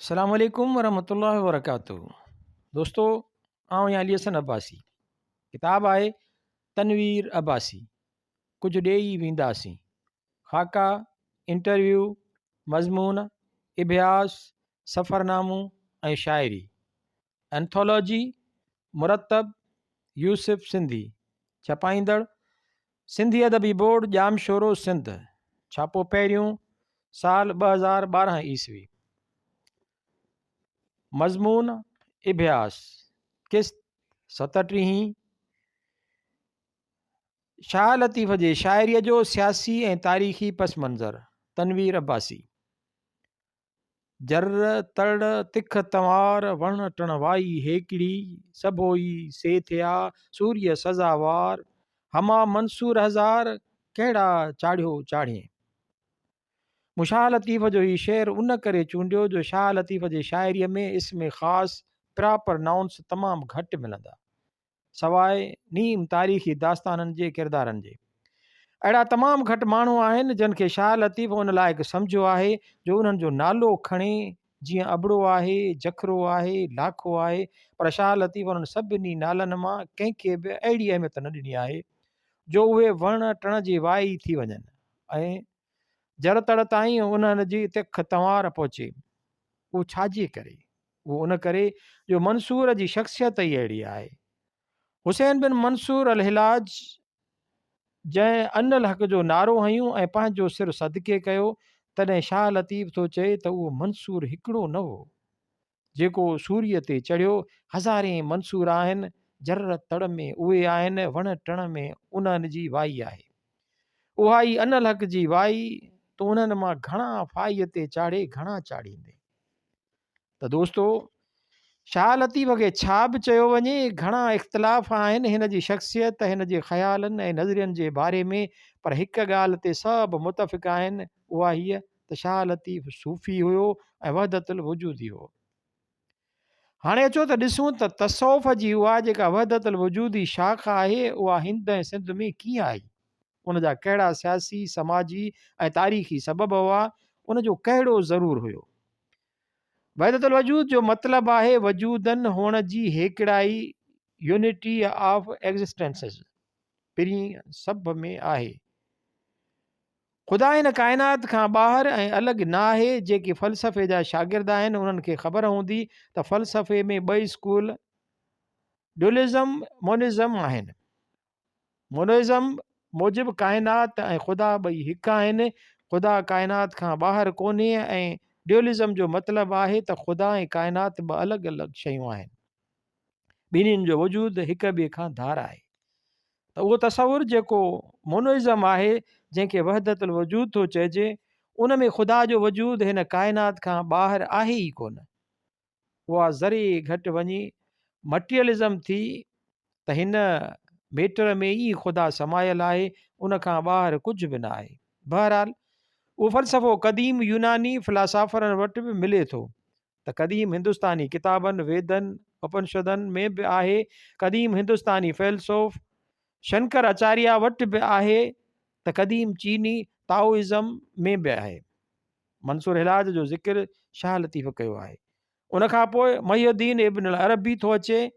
السلام عليڪم ورحمة الله وبرڪاته دوستو آئون آهيان علي حسن عباسي ڪتاب آهي تنوير عباسي ڪجهه ڏيئي وينداسين خاڪا انٽرويو مضمون اڀياس سفرنامو ۽ شاعري انٿولوجي مرتب يوسف سنڌي ڇپائيندڙ سنڌي ادبي بورڊ ڄامشورو سنڌ، ڇاپو پهريون، سال 2012 عيسوي. مضمون، اڀياس، قسط ستٽيهين، شاهه لطيف جي شاعريء جو سياسي ۽ تاريخي پس منظر، تنوير عباسي. جر، تڙ، تک تنوار، وڻ ٽڻ وائي هيڪڙي، سڀوئي سي ٿيا، سوريء سزاوار، هما منصور هزار، ڪهڙا چاڙهيو چاڙهين. مون شاهه لطيف جو هي شعر ان ڪري چونڊيو جو شاهه لطيف جي شاعريء ۾ اسم خاص، Proper Nouns، تمام گهٽ ملندا. سواء نيم تاريخي داستانن جي ڪردارن جي. اهڙا تمام گهٽ ماڻهو آهن جن کي شاهه لطيف ان لائق سمجهيو آهي جو انهن جو نالو کڻي جيئن ابڙو آهي، جکرو آهي، لاکو آهي پر شاهه لطيف انهن سڀني نالن مان ڪنهن کي به اهڙي اهميت نه ڏني آهي جو اهي وڻ ٽڻ جي وائي ٿي وڃن ۽ جر تڙ تائين انهن جي تک تنوار پهچي. اهو ڇاجي ڪري؟ اهو ان ڪري جو منصور جي شخصيت ئي اهڙي آهي. حسين بن منصور الحلاج جنهن ان الحق جو نعرو هنيو ۽ پنهنجو سر صدقي ڪيو، تڏهن شاهه لطيف ٿو چئي ته اهو منصور هڪڙو نه هو، جيڪو سوريء تي چڙهيو، هزارين منصور آهن، جر تڙ ۾ اهي آهن، وڻ ٽڻ ۾ انهن جي وائي آهي. اها ئي ان الحق جي وائي تون انهن مان گهڻا ڦاهيء تي چاڙهي گهڻا چاڙهيندين. ته دوستو شاهه لطيف کي ڇا به چيو وڃي گهڻا اختلاف آهن هن جي شخصيت هن جي خيالن ۽ نظرين جي باري ۾ پر هڪ ڳالهه تي سڀ متفق آهن اها هيء ته شاهه لطيف صوفي هيو ۽ وحدت الوجودي هو. هاڻي اچو ته ڏسون ته تصوف جي اها جيڪا وحدت الوجودي شاخ آهي اها هند ۽ سنڌ ۾ ڪيئن آئي؟ ان جا ڪهڙا سياسي، سماجي ۽ تاريخي سبب هئا؟ ان جو ڪهڙو ضرور هيو؟ وحدت الوجود جو مطلب آهي وجودن هئڻ جي هيڪڙائي Unity of Existences پرين سڀ ۾ آهي. خدا هن ڪائنات کان ٻاهر ۽ الڳ نه آهي. جيڪي فلسفي جا شاگرد آهن انهن کي خبر هوندي ته فلسفي ۾ ٻه اسڪول Dualism، Monism آهن. مونوازم موجب ڪائنات ۽ خدا ٻئي هڪ آهن، خدا ڪائنات کان ٻاهر ڪونهي ۽ ڊيولزم جو مطلب آهي ته خدا ۽ ڪائنات ٻه الڳ الڳ شيون آهن. ٻنهين جو وجود هڪ ٻئي کان ڌار آهي. ته اهو تصور جيڪو مونوازم آهي جنهن کي وحدت الوجود ٿو چئجي ان ۾ خدا جو وجود هن ڪائنات کان ٻاهر آهي ئي ڪونه. اها ذري گهٽ وڃي مٽيريلزم ٿي ته هن ميٽر ۾ ئي خدا سمايل آهي، ان کان ٻاهر ڪجهه به نه آهي. بهرحال اهو فلسفو قديم يوناني فلاسافرن وٽ به ملي ٿو ته قديم هندستاني ڪتابن ويدن، اپنشدن ۾ به آهي، قديم هندستاني فيلسوف شنڪر اچاريا وٽ به آهي ته قديم چيني تائوازم ۾ به آهي. منصور حلاج جو ذڪر شاهه لطيف ڪيو آهي. ان کان پوء محي الدين ابن العربي ٿو اچي.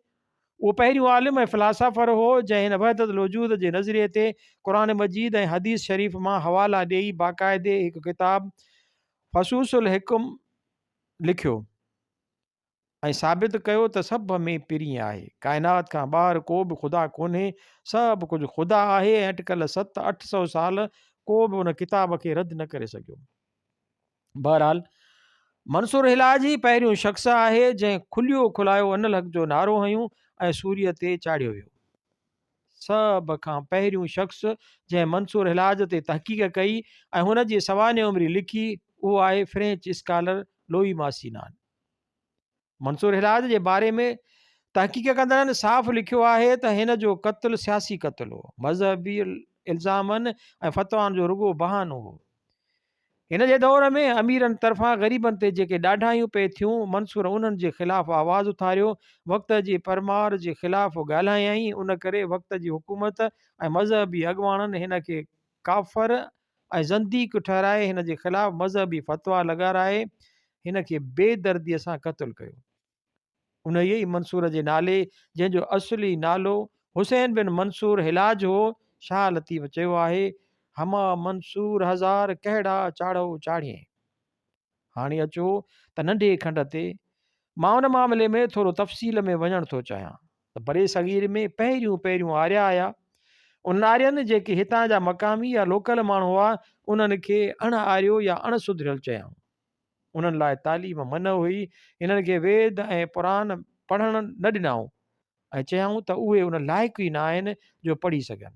اهو پهريون عالم ۽ فلاسافر هو جنهن هن وحدت الوجود جي نظريي تي قرآن مجيد ۽ حديث شريف مان حوالا ڏيئي باقاعدي هڪ ڪتاب فصوص الحڪم لکيو. ۽ ثابت ڪيو ته سڀ ۾ پرين آهي، ڪائنات کان ٻاهر ڪو به خدا ڪونهي، سڀ ڪجهه خدا آهي ۽ اٽڪل ست اٺ سئو سال ڪو به ان ڪتاب کي رد نه ڪري سگهيو. بهرحال منصور حلاج ئي پهريون شخص آهي جنهن کليو کلايو انالحق جو نعرو هنيو ۽ سوريء تي چاڙهيو ويو. سڀ کان پهريون شخص جنهن منصور حلاج تي تحقيق ڪئي ۽ هن جي سوانح عمري لکي اهو آهي فرينچ اسڪالر لوئي ماسينان. منصور حلاج جي باري ۾ تحقيق ڪندڙن صاف لکيو آهي ته هن جو قتل سياسي قتل هو، مذهبي الزامن ۽ فتوائن جو رڳو بهانو هو. هن جي دور ۾ اميرن طرفان غريبن تي جيڪي ڏاڍايون پئي ٿيون، منصور انهن جي خلاف آواز اٿاريو، وقت جي پرمار جي خلاف ڳالهايائين، ان ڪري وقت جي حڪومت ۽ مذهبي اڳواڻن هن کي ڪافر ۽ زنديق ٺهرائي هن جي خلاف مذهبي فتويٰ لڳارائي هن کي بي درديء سان قتل ڪيو. انهيء ئي منصور جي نالي، جنهن جو اصلي نالو حسين بن منصور حلاج هو، شاهه لطيف چيو آهي، هما منصور هزار ڪهڙا چاڙهو چاڙهين. هاڻي اچو ته ننڍي کنڊ تي مان ان معاملي ۾ ٿورو تفصيل ۾ وڃڻ ٿو چاهيان ته برصغير ۾ پهريون پهريون آريا آيا. انهن آرين جيڪي هتان جا مقامي يا لوڪل ماڻهو هئا، انهن کي اڻ آريو يا اڻ سڌريل چيائون. انهن لاء تعليم منع هئي، هنن کي ويد ۽ پران پڙهڻ نه ڏنائون ۽ چيائون ته اهي ان لائق ئي نه آهن جو پڙهي سگهن.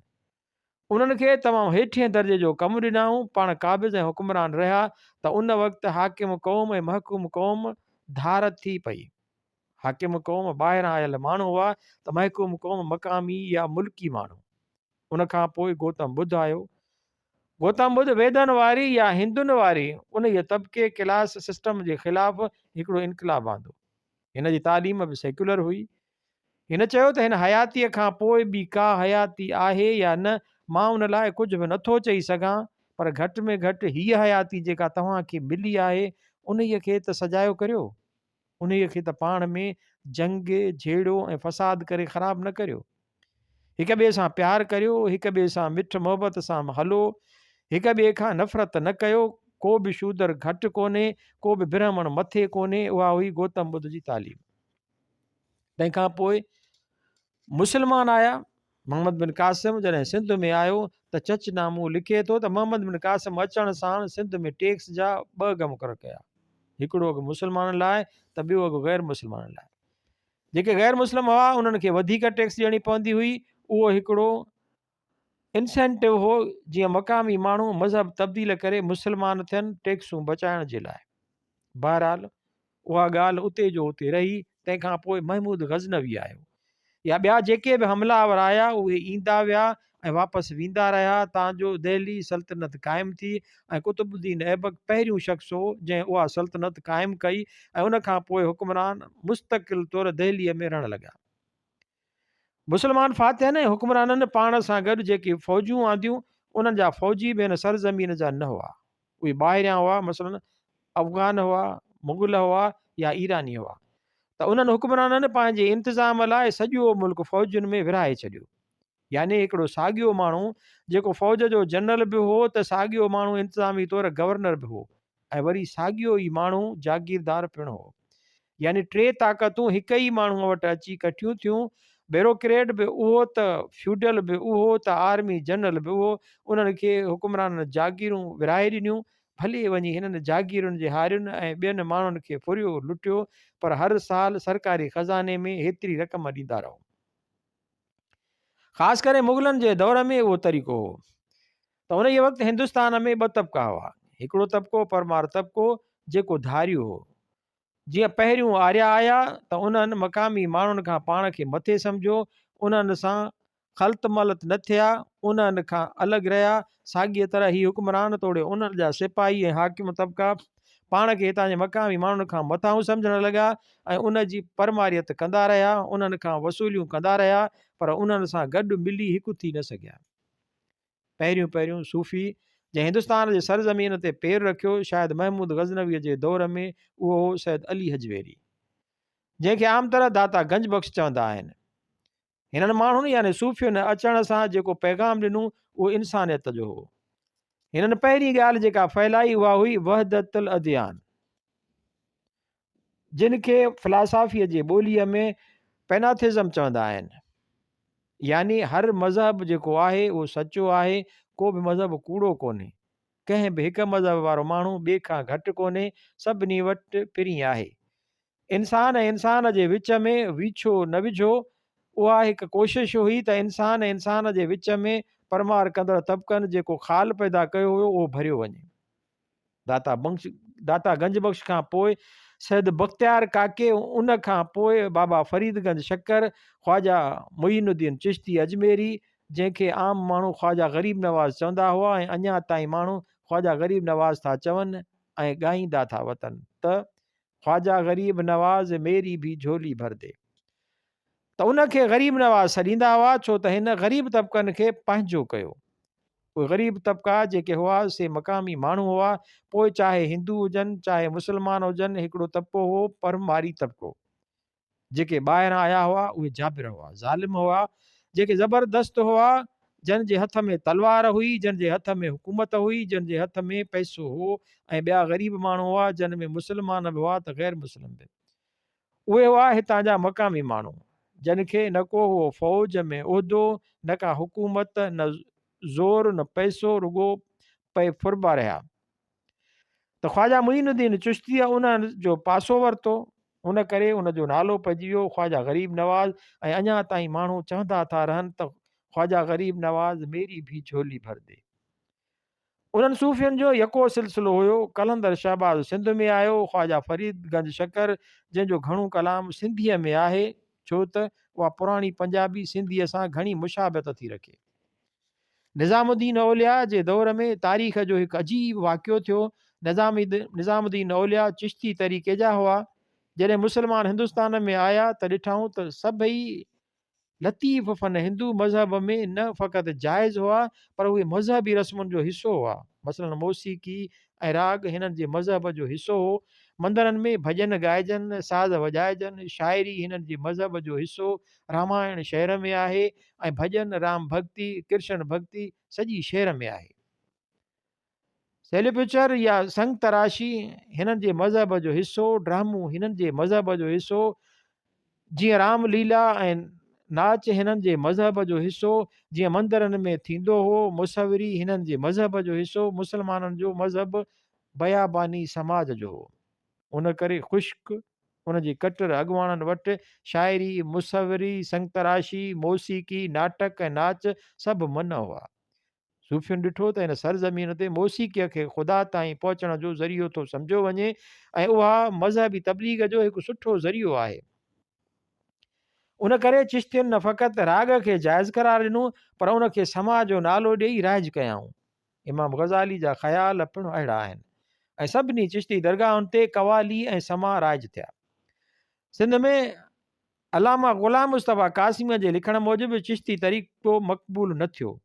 انهن کي تمام هيٺئين درجي جو ڪم ڏنائون، پاڻ قابض ۽ حڪمران رهيا ته ان وقت حاڪم قوم ۽ محڪوم قوم ڌار ٿي پئي. حاڪم قوم ٻاهران آيل ماڻهو هئا ته محڪوم قوم مقامي يا ملڪي ماڻهو. ان کان پوء گوتم ٻڌ آيو. گوتم ٻڌ ويدن واري يا هندن واري انهيء طبقي، ڪلاس سسٽم، جي خلاف هڪڙو انقلاب آندو. هن جي تعليم به سيڪيولر هئي. هن چيو ته هن حياتيء کان پوء ٻي ڪا حياتي آهي يا نه، مان ان لاء ڪجهه به نٿو چئي سگهان، پر گهٽ ۾ گهٽ هيء حياتي جيڪا توهان کي ملي آهي، انهيء کي ته سجايو ڪريو. انهيء کي ته پاڻ ۾ جنگ، جهيڙو ۽ فساد ڪري خراب نه ڪريو. هڪ ٻئي سان پيار ڪريو، هڪ ٻئي سان مٺ محبت سان هلو، هڪ ٻئي کان نفرت نه ڪيو، ڪو به شودر گهٽ ڪونهي، ڪو به برهمڻ مٿي ڪونهي، اها هئي گوتم ٻڌ جي تعليم. تنهن کان پوء مسلمان آيا، محمد بن قاسم جڏهن سنڌ ۾ آيو ته چچ نامو لکي ٿو ته محمد بن قاسم اچڻ ساڻ سنڌ ۾ ٽيڪس جا ٻه اگهه مقرر ڪيا، هڪڙو اگهه مسلمانن لاء ته ٻيو اگهه غير مسلمانن لاء. جيڪي غير مسلم هئا انهن کي وڌيڪ ٽيڪس ڏيڻي پوندي هئي اهو هڪڙو انسينٽو هو جيئن مقامي ماڻهو مذهب تبديل ڪري مسلمان ٿين ٽيڪسون بچائڻ جي لاء. بهرحال اها ڳالهه اتي جو اتي رهي تنهن کان پوء محمود غزنوي آيو يا ٻيا جيڪي به حمله آور آيا اهي ايندا ويا ۽ واپس ويندا رهيا تان جو دهلي سلطنت قائم ٿي ۽ قطب الدين ايبڪ پهريون شخص هو جنهن اها سلطنت قائم ڪئي ۽ ان کان پوء حڪمران مستقل طور دهليء ۾ رهڻ لڳا. مسلمان فاتحن ۽ حڪمرانن پاڻ سان گڏ جيڪي فوجون آنديون انهن جا فوجي به هن سرزمين جا نه هئا اهي ٻاهريان هئا مثلاً افغان هئا، مغل هئا يا ايراني هئا ته انهن حڪمرانن پنهنجي انتظام لاء سڄو ملڪ فوجن ۾ ورهائي ڇڏيو. يعني هڪڙو ساڳيو ماڻهو جيڪو فوج جو جنرل به هو ته ساڳيو ماڻهو انتظامي طور گورنر به هو ۽ وري ساڳيو ئي ماڻهو جاگيردار پڻ هو. يعني ٽي طاقتون هڪ ئي ماڻهوء وٽ اچي ڪٺيون ٿيون، بيروڪريٽ به اهو ته فيوڊل به اهو ته آرمي جنرل به اهو، انهن کي حڪمرانن جاگيرون ورهائي ڏنيون، ڀلي وڃي هنن جاگيرن جي هارين ۽ ٻين ماڻهن کي ڦريو لٽيو پر هر سال سرڪاري خزاني ۾ هيتري رقم ڏيندا رهو. خاص ڪري مغلن جي دور ۾ اهو طريقو هو ته انهيء وقت هندستان ۾ ٻه طبقا هئا، هڪڙو طبقو پرمار طبقو جيڪو ڌاريو هو. جيئن پهريون آريا آيا ته انهن مقامي ماڻهن کان پاڻ کي مٿي سمجهيو، انهن سان خلط ملط نه ٿيا، انهن کان الڳ رهيا، ساڳيء طرح هي حڪمران توڙي انهن جا سپاهي ۽ حاڪم طبقا پاڻ کي هتان جي مقامي ماڻهن کان مٿانهون سمجهڻ لڳا ۽ ان جي پرماريت ڪندا رهيا، انهن کان وصوليون ڪندا رهيا، پر انهن سان گڏ ملي هڪ ٿي نه سگهيا. پهريون پهريون صوفي، جنهن هندستان جي سرزمين تي پير رکيو، شايد محمود غزنويء جي دور ۾ اهو هو سيد علي هجويري، جنهن کي عام طرح داتا گنج بخش چوندا آهن. هنن ماڻهن يعني صوفين اچڻ سان جيڪو پيغام ڏنو اهو انسانيت جو هو. هنن پهرين ڳالهه جيڪا ڦهلائي اها هئي وحدت الاديان جن کي فلاسافيء جي ٻوليء ۾ پيناٿزم چوندا آهن. يعني هر مذهب جيڪو آهي اهو سچو آهي ڪو به مذهب ڪوڙو ڪونهي. ڪنهن به هڪ مذهب وارو ماڻهو ٻئي کان گهٽ ڪونهي سڀني وٽ پرين آهي. انسان ۽ انسان جي وچ ۾ ويڇو نه وجهو، اها هڪ ڪوشش هئي ته انسان ۽ انسان جي وچ ۾ پرمار ڪندڙ طبقن جيڪو خال پيدا ڪيو هيو اهو ڀريو وڃي. داتا بخش داتا گنج بخش کان پوء سيد بختيار ڪاڪي ان کان پوء بابا فريد گنج شڪر، خواجه معين الدين چشتي اجميري جنهن کي عام ماڻهو خواجه غريب نواز چوندا هئا ۽ اڃا تائين ماڻهو خواجه غريب نواز ٿا چون ۽ ڳائيندا ٿا وتن ته خواجه غريب نواز ميري ڀي جهولي ڀر the ته ان کي غريب نواز سڏيندا هئا ڇو ته هن غريب طبقن کي پنهنجو ڪيو. اهي غريب طبقا جيڪي هئا سي مقامي ماڻهو هئا، پوء چاهي هندو هجن، چاهي مسلمان هجن، هڪڙو طبقو هو پرماري طبقو. جيڪي ٻاهران آيا هئا اهي جابر هئا، ظالم هئا، جيڪي زبردست هئا، جن جي هٿ ۾ تلوار هئي، جن جي هٿ ۾ حڪومت هئي، جن جي هٿ ۾ پئسو هو ۽ ٻيا غريب ماڻهو هئا، جن ۾ مسلمان به هئا ته غير مسلم به. اهي هئا هتان جا مقامي ماڻهو، جن کي نه ڪو هو فوج ۾ عهدو، نه ڪا حڪومت، نه زور نه پئسو، رڳو پئي ڦربا رهيا. ته خواجه معين الدين چشتيء ان جو پاسو ورتو، ان ڪري ان جو نالو پئجي ويو خواجه غريب نواز ۽ اڃا تائين ماڻهو چوندا ٿا رهن ته خواجه غريب نواز ميري ڀي جهولي ڀر the. انهن صوفين جو يڪو سلسلو هيو، قلندر شهباز سنڌ ۾ آيو، خواجه فريد گنج شڪر جنهن جو گهڻو ڪلام سنڌيء ۾ آهي، ڇو ته اها پراڻي پنجابي سنڌيء سان گهڻي مشابهت ٿي رکي. نظام الدين اولياء جي دور ۾ تاريخ جو هڪ عجيب واقعو ٿيو. نظام الدين اولياء چشتي طريقي جا هئا. جڏهن مسلمان هندستان ۾ آيا ته ڏٺائون ته سڀئي لطيف فن هندو مذهب ۾ نه فقط جائز هئا پر اهي مذهبي رسمن جو حصو هئا. مثلاً موسيقي ۽ راڳ هنن جي مذهب جو حصو هو. مندرن ۾ ڀڄن ڳائجن، ساز وڄائجن، شاعري هنن جي مذهب جو حصو، رامائڻ شعر ۾ آهي ۽ ڀڄن، رام ڀڳتي، ڪرشن ڀڳتي سڄي شعر ۾ آهي. سيليپچر يا سنگ تراشي هنن جي مذهب جو حصو، ڊرامو هنن جي مذهب جو حصو، جيئن رام ليلا ۽ ناچ هنن جي مذهب جو حصو، جيئن مندرن ۾ ٿيندو هو، مصوري هنن جي مذهب جو حصو، مسلمانن جو مذهب بياباني سماج جو هو. ان ڪري خشڪ، ان جي ڪٽر اڳواڻن وٽ شاعري، مصوري، سنگتراشي، موسيقي، ناٽڪ ۽ ناچ سڀ منع هئا. صوفين ڏٺو ته هن سرزمين تي موسيقيء کي خدا تائين پهچڻ جو ذريعو ٿو سمجهيو وڃي ۽ اها مذهبي تبليغ جو هڪ سٺو ذريعو آهي. ان ڪري چشتين نه فقط راڳ کي جائز قرار ڏنو پر ان کي سماع جو نالو ڏيئي رائج ڪيائون. امام غزالي جا خيال پڻ اهڙا آهن ۽ سڀني چشتي درگاهن تي قوالي ۽ سماع رائج ٿيا. سنڌ ۾ علامه غلام مصطفيٰ قاسميء جي لکڻ موجب چشتي طريقو مقبول نه ٿيو.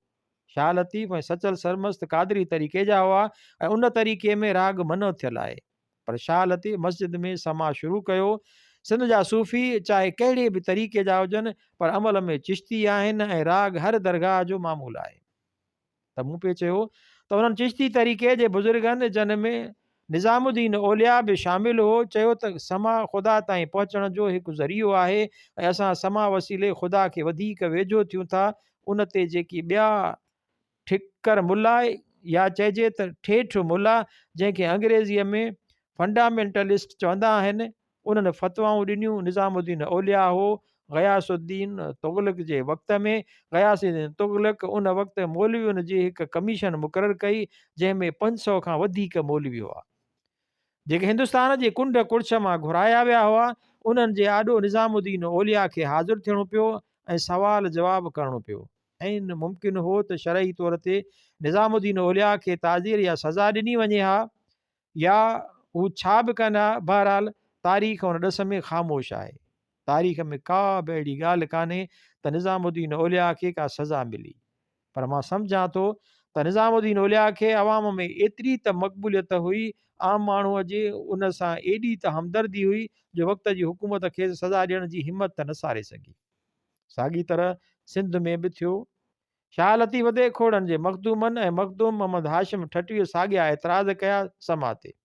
شاهه لطيف ۽ سچل سرمست قادري طريقي جا هئا ۽ ان طريقي ۾ راڳ منع ٿيل آهي. پر شاهه لطيف مسجد ۾ سماع شروع ڪيو. سنڌ جا صوفي چاهي ڪهڙي به طريقي جا هجن پر عمل ۾ چشتي آهن ۽ راڳ هر درگاهه جو معمول آهي. ته مون پئي چيو ته انهن چشتي طريقي جي بزرگن جن ۾ نظام الدين اولياء به شامل هو چيو ته سماع خدا تائين پهچڻ جو هڪ ذريعو آهي ۽ اسان سماع وسيلي خدا کي وڌيڪ ويجهو ٿيون ٿا ان تي جيڪي ٻيا ٺڪر ملا يا چئجي ته ٺيٺ ملا جنهن کي انگريزيء ۾ فنڊامينٽلسٽ چوندا آهن انهن فتوائون ڏنيون، نظام الدين اولياء هو، غياث الدين تغلق جي وقت ۾، غياث الدين تغلق ان وقت مولوين جي هڪ ڪميشن مقرر ڪئي، جنهن ۾ 500 کان وڌيڪ مولوي هئا، جيڪي هندستان جي ڪنڊ ڪڙڇ مان گهرايا ويا هئا، انهن جي آڏو نظام الدين اولياء کي حاضر ٿيڻو پيو ۽ سوال جواب ڪرڻو پيو. عين ممڪن هو ته شرعي طور تي نظام الدين اولياء کي تعزير يا سزا ڏني وڃي ها، يا هو ڇا به ڪن ها، بهرحال تاريخ ان ڏس ۾ خاموش آهي. تاريخ ۾ ڪا به اهڙي ڳالهه ڪانهي ته نظام الدين اولياء کي ڪا سزا ملي. پر مان سمجهان ٿو ته نظام الدين اولياء کي عوام ۾ ايتري ته مقبوليت هئي، عام ماڻهوء جي ان سان ايڏي ته همدردي هئي جو وقت جي حڪومت کيس سزا ڏيڻ جي همت نه ساري سگهي. ساڳي طرح سنڌ ۾ به ٿيو. شاهه لطيف تي کوڙن جي مخدومن ۽ مخدوم محمد هاشم ٺٽويء ساڳيا اعتراض ڪيا سما تي.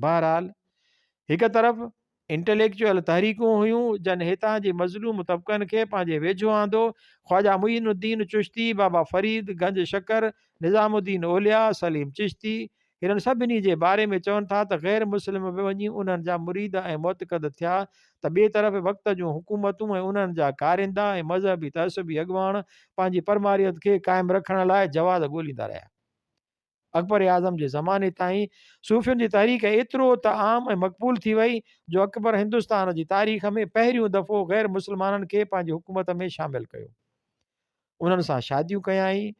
بهرحال هڪ طرف انٽليڪچوئل تحريڪون هيون جن هتان جي مظلوم طبقن کي پنهنجي ويجهو آندو، خواجه معين الدين چشتي، بابا فريد گنج شڪر، نظام الدين اولياء، سليم چشتي، هنن سڀني جي باري ۾ چون ٿا ته غير مسلم به وڃي انهن جا مريد ۽ معتقد ٿيا ته ٻئي طرف وقت جون حڪومتون ۽ انهن جا ڪارندا ۽ مذهبي تعصبي اڳواڻ پنهنجي پرماريت کي قائم رکڻ لاء جواز ڳوليندا رهيا. اڪبر اعظم جي زماني تائين صوفين جي تحريڪ ايترو ته عام ۽ مقبول ٿي وئي جو اڪبر هندستان جي تاريخ ۾ پهريون دفعو غير مسلمانن کي پنهنجي حڪومت ۾ شامل ڪيو. انهن سان شاديون ڪيائين.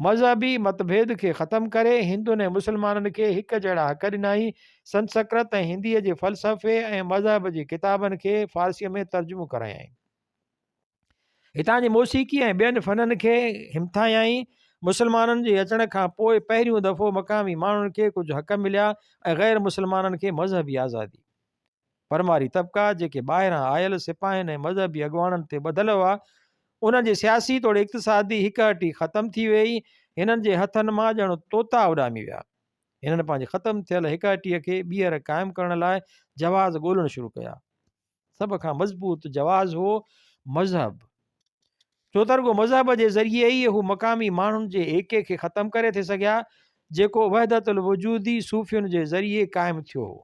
مذهبي متڀيد کي ختم ڪري هندن ۽ مسلمانن کي هڪ جهڙا حق ڏنائين. سنسڪرت ۽ هنديء جي فلسفي ۽ مذهب جي ڪتابن کي فارسيء ۾ ترجمو ڪرايائين. هتان جي موسيقي ۽ ٻين فنن کي همٿايائين. مسلمانن جي اچڻ کان پوء پهريون دفعو مقامي ماڻهن کي ڪجهه حق مليا ۽ غير مسلمانن کي مذهبي آزادي. پرماري طبقا جيڪي ٻاهران آيل سپاهين ۽ مذهبي اڳواڻن تي ٻڌل هئا، انهن جي سياسي توڙي اقتصادي هڪ هٽي ختم ٿي ويئي، هنن جي هٿن مان ڄڻ طوطا اڏامي ويا. هنن پنهنجي ختم ٿيل هڪ هٽيء کي ٻيهر قائم ڪرڻ لاء جواز ڳولڻ شروع ڪيا. سڀ کان مضبوط جواز هو مذهب. ڇو ته رڳو مذهب جي ذريعي ئي هو مقامي ماڻهن جي ايڪي کي ختم ڪري ٿي سگهيا، جيڪو وحدت الوجودي صوفين جي ذريعي قائم ٿيو هو.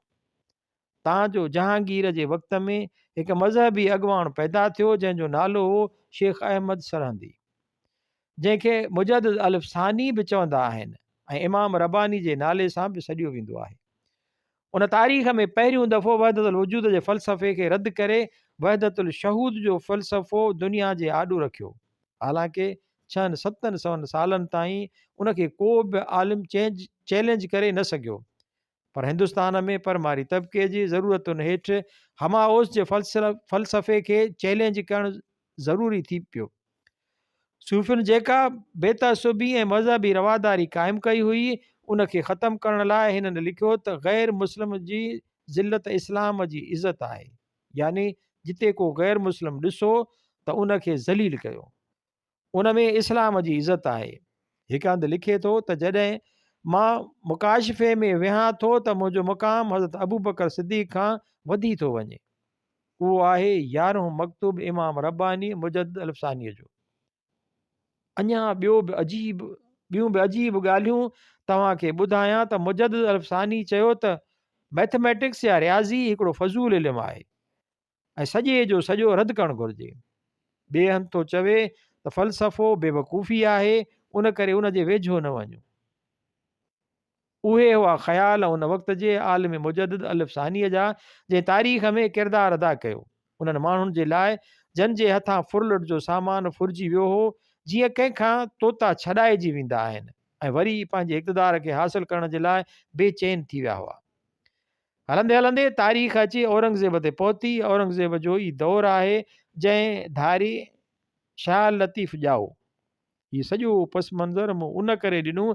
تان جو جهانگير جي وقت ۾ هڪ مذهبي اڳواڻ پيدا ٿيو جنهن جو نالو هو شيخ احمد سرهندي جنهن کي مجدد الف ثاني به چوندا آهن ۽ امام رباني جي نالي سان به سڏيو ويندو آهي. ان تاريخ ۾ پهريون دفعو وحدت الوجود جي فلسفي کي رد ڪري وحدت الشهود جو فلسفو دنيا جي آڏو رکيو. حالانڪه ڇهن ستن سون سالن تائين ان کي ڪو به عالم چئلينج ڪري نه سگهيو. پر هندستان ۾ پرماري طبقي جي ضرورتن هيٺ هماوس جي فلسفي کي چئلينج ڪرڻ ضروري ٿي پيو. صوفين جيڪا بي تعصبي ۽ مذهبي رواداري قائم ڪئي هئي، ان کي ختم ڪرڻ لاء هنن لکيو ته غير مسلم جي ذلت اسلام جي عزت آهي، يعني جتي ڪو غير مسلم ڏسو ته ان کي ذليل ڪيو. ان ۾ اسلام جي عزت آهي. هڪ هنڌ لکي ٿو ته جڏهن مان مڪاشفي ۾ ويهان ٿو ته منهنجو مقام حضرت ابوبڪر صديق کان وڌي ٿو وڃي. اهو آهي يارهون مڪتوب امام رباني مجدد الف ثانيء جو. اڃا ٻيو به عجيب ٻيون به عجيب ڳالهيون توهان کي ٻڌايان ته مجدد الف ثاني چيو ته مئٿميٽڪس يا رياضي هڪڙو فضول علم آهي. ۽ سڄي جو سڄو رد ڪرڻ گهرجي. ٻئي هنڌ ٿو چوي ته فلسفو بيوقوفي آهي، ان ڪري ان جي ويجهو نه وڃو. اهي هئا خيال ان وقت جي عالم مجدد الف ثانيء جا، جنهن تاريخ ۾ ڪردار ادا ڪيو. انهن ماڻهن جي لاء جن جي هٿان ڦرلٽ جو سامان ڦرجي ويو هو، جيئن ڪنهن کان طوطا ڇڏائجي ويندا آهن ۽ وري پنهنجي اقتدار کي حاصل ڪرڻ جي لاء بي چين ٿي ويا هئا. هلندي هلندي تاريخ اچي اورنگزيب تي پهتي. اورنگزيب جو ئي دور آهي، جنهن ڌاري شاهه لطيف ڄائو. هي سڄو پس منظر مون ان ڪري ڏنو،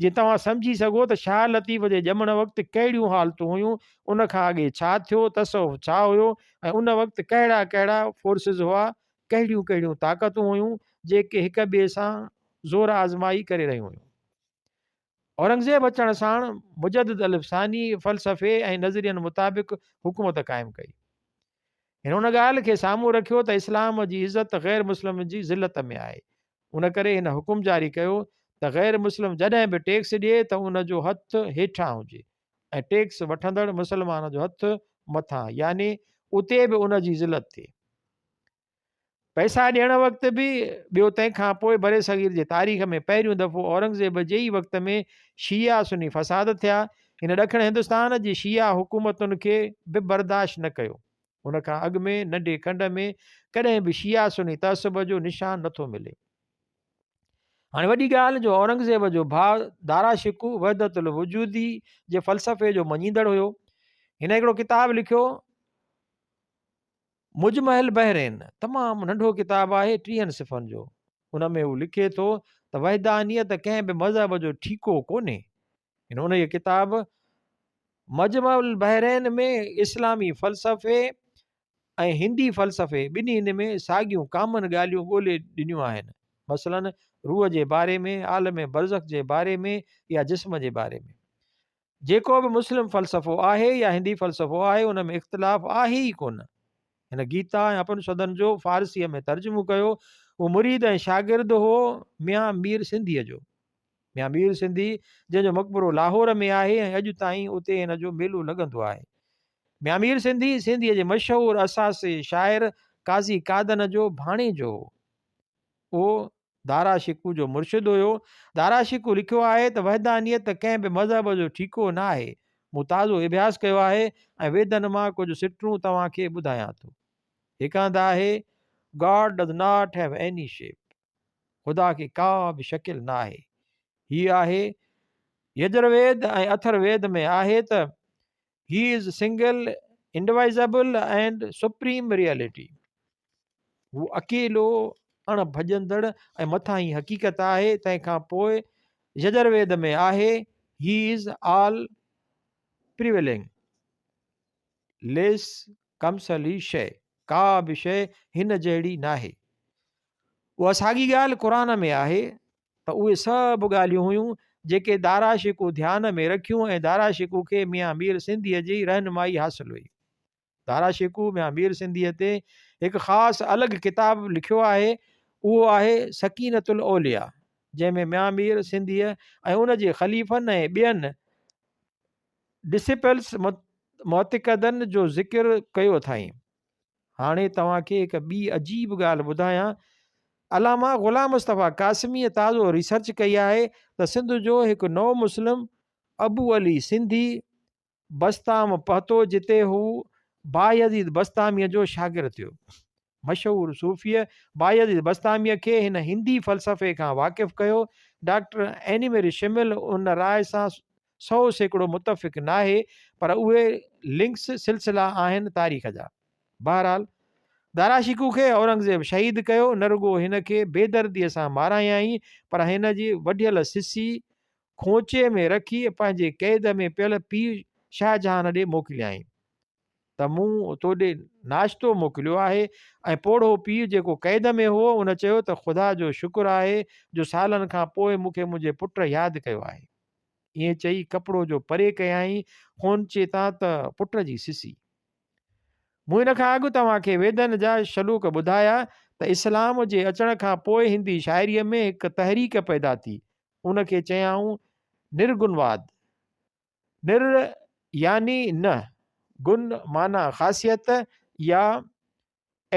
جيئن توهان سمجهي سگهو ته شاهه لطيف جي ڄمڻ وقت ڪهڙيون حالتون هيون، ان کان اڳي ڇا ٿيو، تصوف ڇا هيو ۽ ان وقت ڪهڙا ڪهڙا فورسز هئا، ڪهڙيون ڪهڙيون طاقتون هيون، جيڪي هڪ ٻئي سان زور آزمائي ڪري رهيون هيون. اورنگزيب اچڻ ساڻ مجدد الف ثاني فلسفي ۽ نظرين مطابق حڪومت قائم ڪئي. هن ان ڳالهه کي سامهون رکيو ته اسلام جي عزت غير مسلم جي ذلت ۾ آهي. ان ڪري هن حڪم جاري ڪيو ته غير مسلم جڏهن به ٽيڪس ڏئي ته ان جو هٿ هيٺان هجي ۽ ٽيڪس وٺندڙ مسلمان جو هٿ مٿان يعني اتي به ان جي ذلت ٿئي. پئسا ڏيڻ وقت به ٻيو تنهن کان پوء برصغير جي تاريخ ۾ پهريون دفعو اورنگزيب جي ئي وقت ۾ شيعا سني فساد ٿيا. هن ڏکڻ هندستان جي شيعا حڪومتن کي به برداشت نه ڪيو. ان کان اڳ ۾ ننڍي کنڊ ۾ ڪڏهن به شيعا سني تعصب جو نشان نٿو ملي. هاڻي وڏي ڳالهه جو اورنگزيب جو ڀاء دارا شڪوه وحدت الوجودي جي فلسفي جو مڃيندڙ هيو. هن هڪڙو ڪتاب لکيو. مجمع البحرين تمام ننڍو ڪتاب آهي ٽيهن صفحن جو. ان ۾ هو لکي ٿو ته وحدانيت ڪنهن به مذهب جو ٺيڪو ڪونهي. هن انهيء ڪتاب مجمع البحرين ۾ اسلامي فلسفي ۽ هندي فلسفي ٻنهين ۾ ساڳيون ڪامن ڳالهيون ڳولي ڏنيون آهن. مثلاً روح جي باري ۾، عالم برزخ جي باري ۾ يا جسم جي باري ۾. جيڪو به مسلم فلسفو آهي يا هندي فلسفو آهي ان ۾ اختلاف آهي ئي ڪونه. هن گيتا ۽ اپنشدن جو فارسيء ۾ ترجمو ڪيو. هو مريد ۽ شاگرد هو ميان مير سنڌيء جو. ميان مير سنڌي جنهن جو مقبرو لاهور ۾ آهي ۽ اڄ تائين اتي هن جو ميلو لڳندو آهي. ميان مير سنڌي سنڌيء جي مشهور اساسي شاعر قاضي قادن جو ڀاڻيجو هو. اهو دارا شڪوه جو مرشد هيو. دارا شڪوه لکيو آهي ته وحدانيت ڪنهن به مذهب جو ٺيڪو نه آهي. مون تازو اڀياس ڪيو آهي ۽ ويدن مان ڪجهه سٽون توهان کي ٻڌايان ٿو. هڪ هنڌ آهي، God does not have any shape. خدا کي ڪا به شڪل نه آهي. هي آهي يجرويد ۽ اٿر ويد ۾ آهي ته He is single, indivisible and supreme reality. هو اڪيلو، اڻ ڀڄندڙ ۽ مٿاهين حقيقت آهي، تنهن کان پوء يجرويد ۾ آهي، He is all prevailing. ليس ڪمثلي شيء، ڪا به شيء هن جهڙي ناهي. اها ساڳي ڳالهه قرآن ۾ آهي ته اهي سڀ ڳالهيون هيون جيڪي دارا شڪوه ڌيان ۾ رکيون ۽ دارا شڪوه کي ميان مير سنڌيء جي رهنمائي حاصل هئي. دارا شڪوه ميان مير سنڌيء تي هڪ خاص الڳ ڪتاب لکيو آهي، اهو آهي سڪينة الاولياء، جنهن ۾ ميان مير سنڌيء ۽ ان جي خليفن ۽ ٻين Disciples معتقدن جو ذڪر ڪيو اٿائين. هاڻي توهان کي هڪ ٻي عجيب ڳالهه ٻڌايان. علامه غلام مصطفيٰ قاسميء تازو ريسرچ ڪئي آهي ته سنڌ جو هڪ نو مسلم ابو علي سنڌي بسطام پهتو جتي هو بايزيد بسطاميء جو شاگرد ٿيو. مشهور صوفيء بايزيد بسطاميء کي هن هندي فلسفي کان واقف ڪيو. ڊاڪٽر اينيميري شمل ان راء سان 100% متفق ناهي پر اهي لنڪس سلسلا آهن تاريخ جا. بهرحال داراشڪوه کي اورنگزيب شهيد ڪيو، نه رڳو هن کي بيدرديء سان مارايائين پر هن جي وڍيل سسي کونچي ۾ رکي پنهنجي قيد ۾ پيل پيء شاهجهان ڏي موڪليائين ته مون توڏي ناشتو موڪليو آهي ۽ پوڙهو پيء جيڪو قيد ۾ هو ان چيو ته خدا جو شڪر آهي جو سالن کان پوء مون کي منهنجي پٽ ياد ڪيو آهي. ائين چئي ڪپڙو جو پري ڪيائين خونچي تان ته پٽ جي سسي. مون ان کان اڳ توهان کي ويدن جا شلوڪ ٻڌايا ته اسلام جي اچڻ کان پوء هندي شاعريء ۾ هڪ تحريڪ پيدا ٿي ان کي چيائون نرگنواد. نر يعني نه، گن معنيٰ خاصيت يا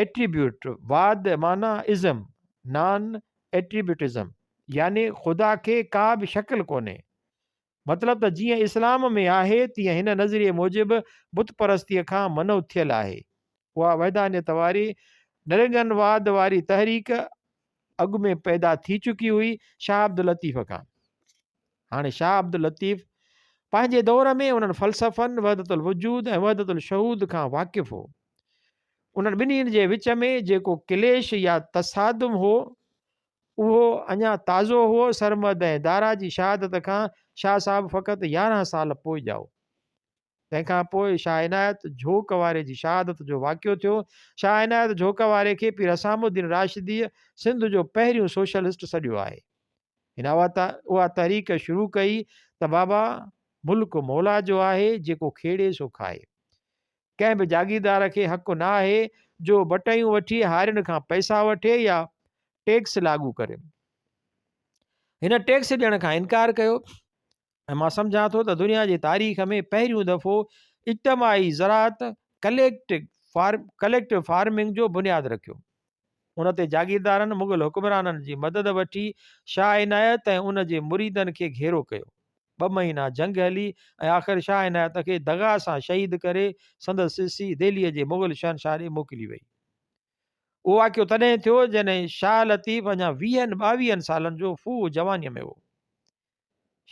Attribute، واد معنيٰ ازم، Non Attributism، يعني خدا کي ڪا به شڪل ڪونهي. مطلب ته جيئن اسلام ۾ آهي تيئن هن نظريي موجب بت پرستيء کان منع ٿيل آهي. اها وحدانيت واري نرگنواد واري تحريڪ اڳ ۾ پيدا ٿي چڪي هئي شاهه عبداللطيف کان. هاڻي شاهه عبداللطيف پنهنجي دور ۾ انهن فلسفن وحدت الوجود ۽ وحدت الشهود کان واقف هو. انهن ٻنهي جي وچ ۾ جيڪو ڪليش يا تصادم هو اهو اڃا تازو هو. سرمد ۽ دارا جي شهادت کان شاهه صاحب فقط 11 سال پوء ڄائو. تنهن کان پوء شاهه عنايت جهوڪ واري جي شهادت جو واقعو ٿيو. شاهه عنايت جهوڪ واري کي پير حسام الدين راشديء سنڌ جو پهريون سوشلسٽ سڏيو آهي. هن اها تحريڪ شروع ڪئي ته بابا ملڪ مولا جو آهي، جيڪو کيڙي سو کائي. ڪنهن به جاگيردار کي حق نه آهي جو بٽئيون وٺي هارين کان پئسا وٺي يا ٽيڪس لاڳو ڪري. هن ٽيڪس ڏيڻ کان انڪار ڪيو. ۽ مان سمجهان ٿو ته دنيا جي تاريخ ۾ پهريون دفعو اجتماعي زراعت Collective Farming جو بنياد رکيو. ان تي جاگيردارن مغل حڪمرانن جي مدد وٺي شاهه عنايت ۽ ان جي مريدن کي گهيرو ڪيو. ٻه مهينا جنگ هلي ۽ آخر شاهه عنايت کي دغا سان شهيد ڪري سندس سسي دهليء جي مغل شهنشاهه ڏي موڪلي وئي. اهو واقعو تڏهن ٿيو جڏهن شاهه لطيف اڃا ويهن ٻاويهن سالن جو ڦوهه جوانيء ۾ هو.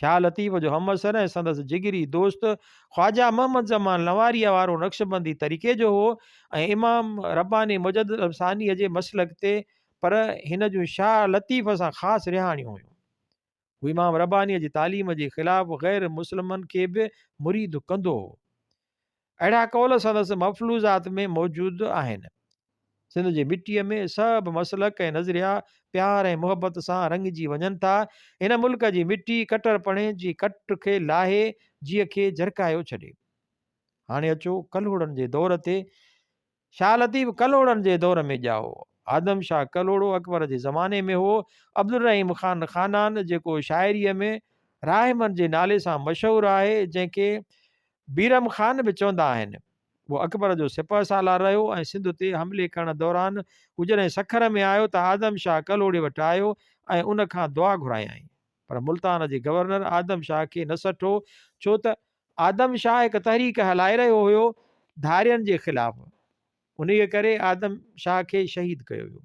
شاهه لطيف جو همعصر ۽ سندس جگري دوست خواجه محمد زمان لنواريء وارو نقشبندي طريقي جو هو ۽ امام رباني مجدد الف ثانيء جي مسلڪ تي پر هن جون شاهه لطيف سان خاص رهاڻيون هيون. هو امام ربانيء جي تعليم جي خلاف غير مسلمن کي به مريد ڪندو هو. اهڙا قول سندس مفلوظات ۾ موجود آهن. سنڌ جي مٽيء ۾ سڀ مسلڪ ۽ نظريا پيار ۽ محبت سان رڱجي وڃن ٿا. هن ملڪ جي مٽي ڪٽرپڻي جي ڪٽ کي لاهي جيء کي جرڪايو ڇڏي. هاڻي اچو ڪلهوڙن جي دور تي. شاهه لطيف ڪلهوڙن جي دور ۾ ڄائو. آدم شاهه ڪلهوڙو اڪبر جي زماني ۾ هو. عبدالرحيم خان خانان جيڪو شاعريء ۾ راهمن جي نالي سان مشهور آهي، جنهن کي بيرم خان به چوندا آهن. اهو اڪبر جو سپهه سالار رهيو ۽ سنڌ تي حملي ڪرڻ دوران هو جڏهن سکر ۾ آيو ته آدم شاهه ڪلهوڙي وٽ آيو ۽ ان کان دعا گهرايائين. پر ملتان جي گورنر آدم شاهه کي نه سٺو ڇو ته آدم شاهه هڪ تحريڪ هلائي رهيو هيو ڌارين جي خلاف. انهيء ڪري آدم شاهه کي شهيد ڪيو ويو.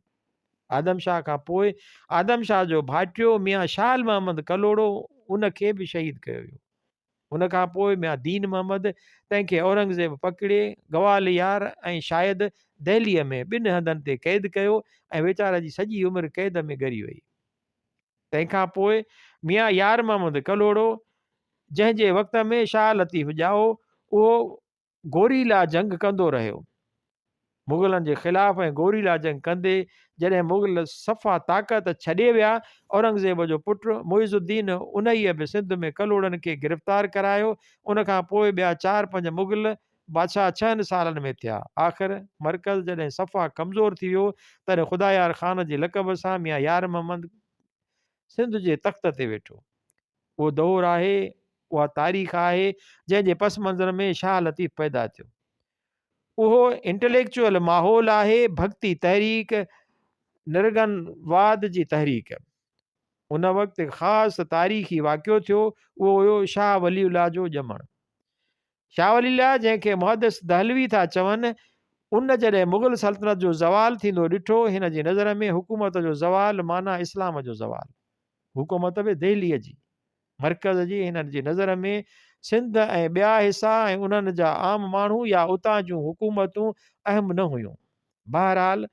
آدم شاهه کان پوء آدم شاهه جو ڀائٽيو ميان شاهل محمد ڪلهوڙو ان کي به شهيد ڪيو ويو. ان کان پوء ميان دين محمد، تنهن کي اورنگزيب پڪڙي، گواليار ۽ شايد دهليء ۾ ٻن هنڌن تي قيد ڪيو ۽ ويچاري جي سڄي عمر قيد ۾ ڳري وئي. تنهن کان پوء ميان يار محمد ڪلهوڙو، جنهن جي وقت ۾ شاهه لطيف ڄائو، اهو گوريلا جنگ ڪندو رهيو. مغلن جي خلاف ۽ گوريلا جنگ ڪندي جڏهن مغل صفا طاقت ڇڏي ويا، اورنگزيب جو پٽ معز الدين انهيء به سنڌ ۾ ڪلهوڙن کي گرفتار ڪرايو. ان کان پوء ٻيا چار پنج مغل بادشاهه ڇهن سالن ۾ ٿيا. آخر مرڪز جڏهن صفا ڪمزور ٿي ويو، تڏهن خدايار خان جي لقب سان ميان يار محمد سنڌ جي تخت تي ويٺو. اهو دور آهي، اها تاريخ آهي، جنهن جي پس منظر ۾ شاهه لطيف پيدا ٿيو. اهو انٽليڪچوئل ماحول آهي، ڀڳتي تحريڪ، نرگن واد جي تحريڪ. ان وقت هڪ خاص تاريخي واقعو ٿيو، اهو هيو شاهه ولي الله جو ڄمڻ. شاهه ولي الله جنهن کي محدث دهلوي ٿا چون، ان جڏهن مغل سلطنت جو زوال ٿيندو ڏٺو، هن جي نظر ۾ حڪومت جو زوال معنيٰ اسلام جو زوال. حڪومت به دهليء جي مرڪز جي هنن جي نظر ۾ سنڌ ۽ ٻيا حصا ۽ انهن جا عام ماڻهو يا اتان جون حڪومتون اهم نه هيون. بهرحال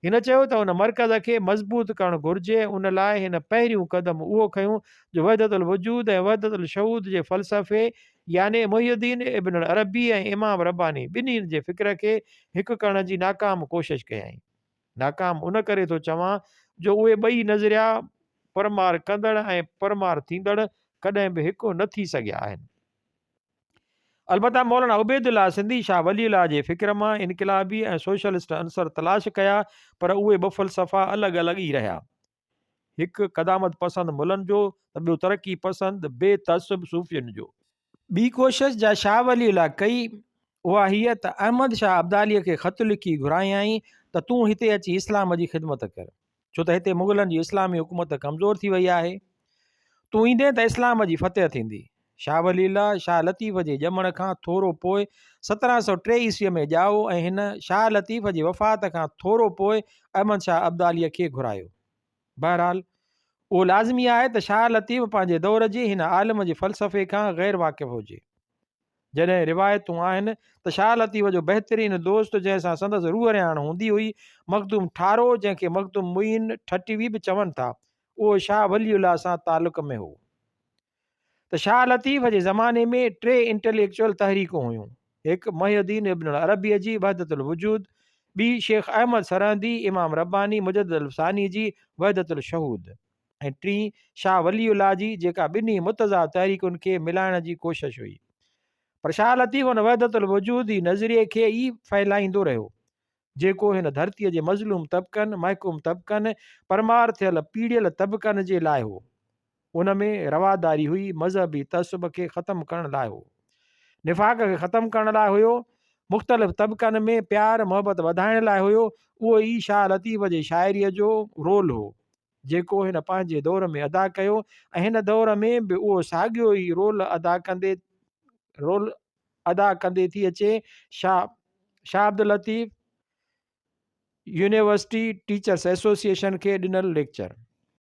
هن چيو ته ان مرڪز کي مضبوط ڪرڻ گهرجي ۽ ان لاء هن پهريون قدم اهو کنيو جو وحدت الوجود ۽ وحدت الشهود جي فلسفي يعني محي الدين ابن العربي ۽ امام رباني ٻنهين جي فڪر کي هڪ ڪرڻ جي ناڪام ڪوشش ڪيائين. ناڪام ان ڪري ٿو چوان جو اهي ٻئي نظريا پرمار ڪندڙ ۽ پرمار ٿيندڙ ڪڏهن به هڪ نه ٿي سگهيا آهن. البته مولانا عبيدالله سنڌي شاهه ولي الله جي فڪر مان انقلابي ۽ سوشلسٽ عنصر تلاش ڪيا پر اهي ٻه فلسفا الڳ الڳ ئي رهيا. هڪ قدامت پسند ملن جو ته ٻيو ترقي پسند بي تعصب صوفين جو. ٻي ڪوشش جا شاهه ولي الله ڪئي اها هيء ته احمد شاهه ابداليء کي خط لکي گهرايائين ته تون هتي اچي اسلام جي خدمت ڪر، ڇو ته هتي مغلن جي اسلامي حڪومت ڪمزور ٿي وئي آهي. تون ايندين ته اسلام جي فتح ٿيندي. شاهه ولي الله، شاهه لطيف جي ڄمڻ کان ٿورو پوء 1703 عيسويء ۾ ڄائو ۽ هن شاهه لطيف جي وفات کان ٿورو پوء احمد شاهه ابداليء کي گهرايو. بهرحال، اهو لازمي آهي ته شاهه لطيف پنهنجي دور جي هن عالم جي فلسفي کان غير واقف هجي. جڏهن روايتون آهن ته شاهه لطيف جو بهترين دوست جنهن سان سندس روح رهاڻ هوندي هئي، مخدوم ٺارو جنهن کي مخدوم معين ٺٽوي به چون ٿا، اهو شاهه ولي الله سان تعلق ۾ هو. ته شاهه لطيف جي زماني ۾ ٽي انٽليڪچوئل تحريڪون هيون، هڪ محي الدين ابن العربيء جي وحدت الوجود، ٻي شيخ احمد سرهندي، امام رباني، مجدد الف ثاني جي وحدت الشهود ۽ ٽين شاهه ولي الله جي جيڪا ٻنهي متضاد تحريڪن کي ملائڻ جي ڪوشش هئي. پر شاهه لطيف ان وحدت الوجودي نظريي کي ئي ڦهلائيندو رهيو، جيڪو هن ڌرتيء جي مظلوم طبقن، محڪوم طبقن، پرمار ٿيل پيڙيل طبقن جي لاء هو. ان ۾ رواداري هئي، مذهبي تعصب کي ختم ڪرڻ لاء هو. نفاق کي ختم ڪرڻ لاء هيو. مختلف طبقن ۾ پيار محبت وڌائڻ لاء هيو. اهو ئي شاهه لطيف جي شاعريء جو رول هو، جيڪو هن پنهنجي دور ۾ ادا ڪيو ۽ هن دور ۾ به اهو ساڳيو ئي رول ادا ڪندي رول ادا ڪندي ٿي اچي. Shah Shah Abdul Latif university teachers association کي ڏنل ليڪچر.